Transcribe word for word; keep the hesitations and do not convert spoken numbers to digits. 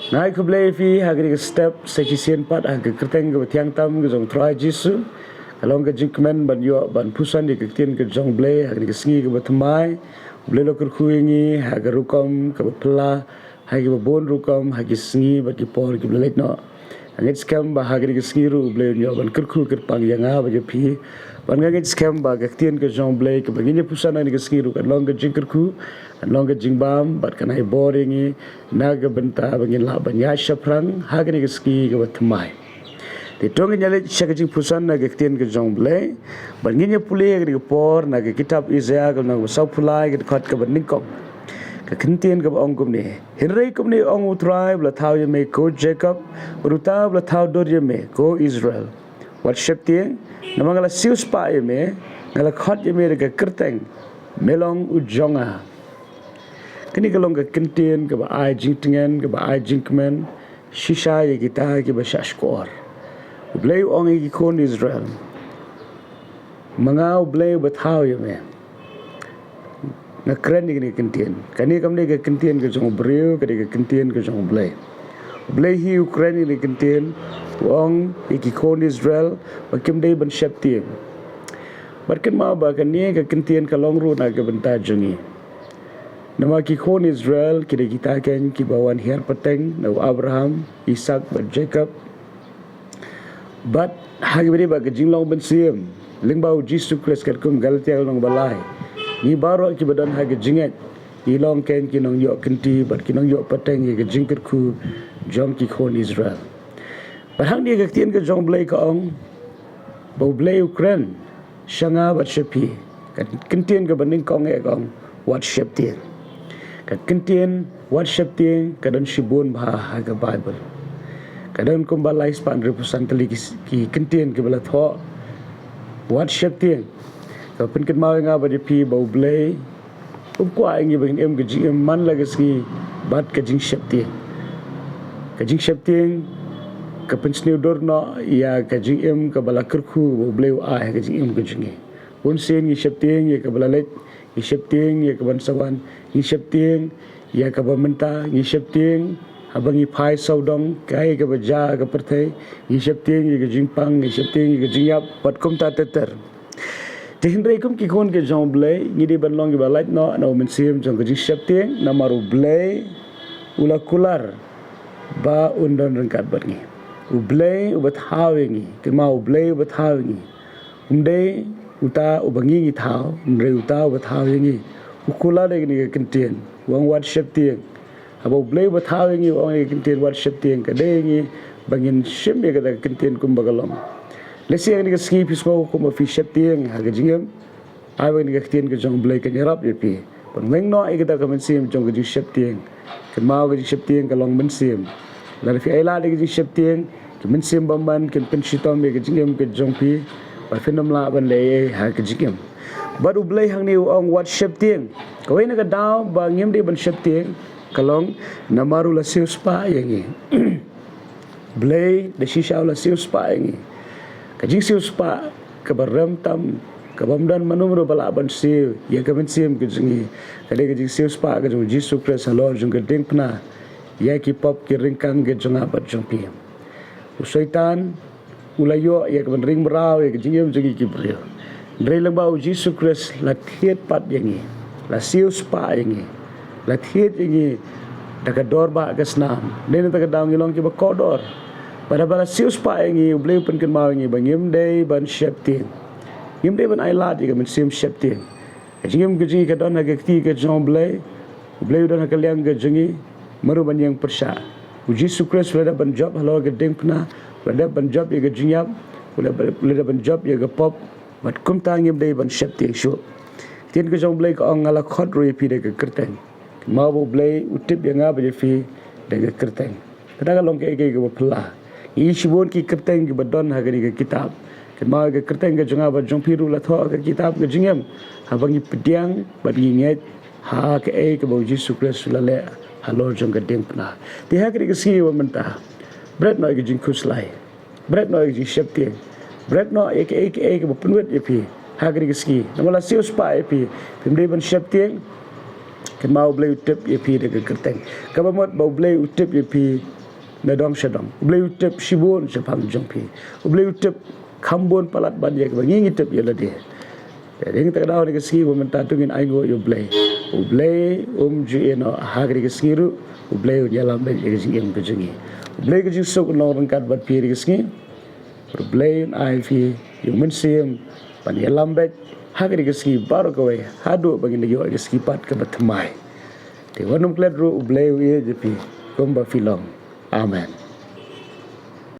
Nga ai khublei ïa phi ha kane ka step sa shisien pat ha ka kyrteng kaba thiang tam ka jong U Trai Jisu. Ka long ka jingkmen ban ïoh ban pyrshang ïa ka ktien ka jong U Blei ha kane ka sngi kaba thymmai. U Blei u la kyrkhu ïa ngi ha ka rukom kaba phylla, ha kiba bun rukom, ha ki sngi bad ki por kiba la leit noh. Nga ngeit skhem ba ha kane ka sngi ruh U Blei un ïoh ban kyrkhu kyrpang ïa nga bad ïa phi. Bad nga ngeit skhem ba ka ktien ka jong U Blei kaba ngin ïa pyrshang ha kane ka sngi ruh kan long ka jingkyrkhu, kan long ka jingbam bad kan ai bor ïa ngi na ka bynta ba ngin lah ban ïaid shaphrang ha kane ka sngi kaba thymmai. Te to ngin ïa leit sha ka jingpyrshang na ka ktien ka jong U Blei. Bad ngin ïa pule ha kane ka por na ka kitab Isaiah ka lynnong kaba sawphew lai, ka dkhot kaba nyngkong. Ka ktien kaba ong kumne: Hynrei kumne ong U Trai uba la thaw ïa me, ko Jakob, bad uta uba la thaw dur ïa me, ko Israel: Wat sheptieng, namar nga la siewspah ïa me, nga la khot ïa me da ka kyrteng, me long u jong nga. Kane ka long ka ktien kaba ai jingtngen, kaba ai jingkmen shisha ïa kita kiba shahshkor. U Blei u ong ïa ki khun Israel: Ma nga U Blei uba thaw ïa me. Nga kren ïa kane ka ktien. Kane kam dei ka ktien ka jong u briew, ka dei ka ktien ka jong U Blei. U Blei hi u kren ïa kane ka ktien, u ong ïa ki khun Israel ba kim dei ban sheptieng. Bad kynmaw ba kane ka ktien ka long ruh na ka bynta jong ngi. Namar ki khun Israel ki dei kita keiñ kiba wan hiar pateng na u Abraham, Isak bad Jakob. Bad ha kaba ïadei bad ka jinglong mynsiem, lyngba U Jisu Khrist, katkum Galatia ka lynnong ba lai, ngi baroh kiba don ha ka jingngeit ngi long keiñ ki nongïoh kynti bad ki nongïoh pateng ïa ka jingkyrkhu jong ki khun Israel. Bad hangne ka ktien ka jong U Blei ka ong ba U Blei u kren sha nga bad sha phi. Ka ktien kaba nyngkong eh ka ong: Wat sheptieng. Ka ktien wat sheptieng ka don shibun bha ha ka Baibl. Ka don kumba lai spah hynriewphew san tylli ki, ki ktien kiba la thoh wat sheptieng. Ka pynkynmaw ïa nga bad ïa phi ba U Blei um kwah ïa ngi ba ngin im ka jingim man la ka sngi bad ka jingsheptieng. Ka jingsheptieng ka pynsniew dur noh ïa ka jingim kaba la kyrkhu ba U Blei u ai ha ka jingim ka jong ngi. Bun sien ngi sheptieng ïa kaba la leit, ngi sheptieng ïa kaban sa wan, ngi sheptieng ïa kaba mynta, ngi sheptieng haba ngi phai sawdong, kaei kaba jia ha ka pyrthei, ngi sheptieng ïa ka jingpang, ngi sheptieng ïa ka jingïap bad kumta ter ter. Te hynrei kum ki khun ki jong U Blei, ngi dei ban long kiba lait noh na u mynsiem jong ka jingsheptieng, namar U Blei u la kular ba un don ryngkat bad ngi. U Blei uba thaw ïa ngi, kynmaw, U Blei uba thaw ïa ngi. Um dei uta uba ngi ngi thaw, hynrei uta uba thaw ïa ngi. U kular ïa kane ka ktien, u ong wat sheptieng. Haba U Blei uba thaw ïa ngi u ong ïa ka ktien wat sheptieng, ka dei ïa ngi ba ngin shim ïa kata ka ktien kumba ka long. Lehse ïa kane ka sngi phi sngew kumba phi sheptieng ha ka jingim. Ai ba kane ka ktien ka jong U Blei kan ïarap ïa phi ban weng noh ïa kata ka mynsiem jong ka jingsheptieng. Kynmaw, ka jingsheptieng ka long mynsiem. Lada phi ailad ïa ka jingsheptieng, ka mynsiem bymman kan pynshitom ïa ka jingim ka jong phi, ba phin ym lah ban leh ei ei ha ka jingim. Bad U Blei hangne u ong wat sheptieng. Kawei na ka daw ba ngim dei ban sheptieng ka long namar u la siewspah ïa ngi. Blei da shisha u la siewspah ïa ngi. Ka jingsiewspah kaba rem tam, kaba ym don mano mano ba lah ban siew ïa ka mynsiem ka jong ngi, ka dei ka jingsiewspah ka jong U Jisu Khrist halor jong ka diengphna ïa ki pop ki ryngkang ka jong nga bad jong phi. U Soitan u la ïoh ïa kaban ring mraw ïa ka jingim jong ngi ki briew. Hynrei lyngba U Jisu Khrist la thied pat ïa ngi, la siewspah ïa ngi, la thied ïa ngi da ka dor ba ka snam. Dei na kata ka daw ngi long kiba kordor. Bad haba la siewspah ïa ngi, U Blei u pynkynmaw ïa ngi ba ngim dei ban sheptieng. Ngim dei ban ailad ïa ka mynsiem sheptieng. Ka jingim ka jong ngi ka don ha ka kti ka jong U Blei. U Blei u don ha ka liang ka jong ngi. Mano ban ïeng pyrshah? U Jisu Khrist u la dep ban jop halor ka diengphna, u la dep ban jop ïa ka jingïap, u la, u la dep ban jop ïa ka pop. Bad kumta ngim dei ban sheptieng shuh. Ktien ka jong U Blei ka ong, nga la khot ruh ïa phi da ka kyrteng. Kynmaw ba U Blei u tip ïa nga bad ïa phi da ka kyrteng. Kata ka long kaei kaei kaba phylla. Ngi ïohi shibun ki kyrteng kiba don ha kane ka kitab. Kynmaw, ka kyrteng ka jong nga bad jong phi ruh la thoh ha ka kitab ka jingim. Haba ngi pdiang bad ngi ngeit ha kaei kaba U Jisu Khrist u la leh halor jong ka diengphna. Te ha kane ka sngi ba mynta, bret noh ïa ka jingkhuslai. Bret noh ïa ka jingsheptieng. Bret noh ïa kaei kaei kaba pynwit ïa phi ha kane ka sngi. Namar la siewspah ïa phi, phim dei ban sheptieng. Kynmaw, U Blei u tip ïa phi da ka kyrteng. Kaba mut ba U Blei u tip ïa phi na dong sha dong. U Blei u tip shibun shaphang jong phi. U Blei u tip kham bun palat ban ïa kaba ngi ngi tip ïa lade. Te dei tang ka daw ha kane ka sngi ba mynta to ngin ainguh ïa U Blei. U Blei um ju ïehnoh ha kane ka sngi ruh. U Blei un ïalam beit ïa ka jingim ka jong ngi. U Blei ka jingsuk un long ryngkat bad phi ha kane ka sngi. Bad U Blei un ai phi ïa u Mynsiem ban ïalam beit ha kane ka sngi baroh kawei haduh ba ngin ïoh ïa ka sngi pat kaba thymmai. Te wat nym klet ruh, U Blei u ïeit ïa phi kumba phi long. Amen.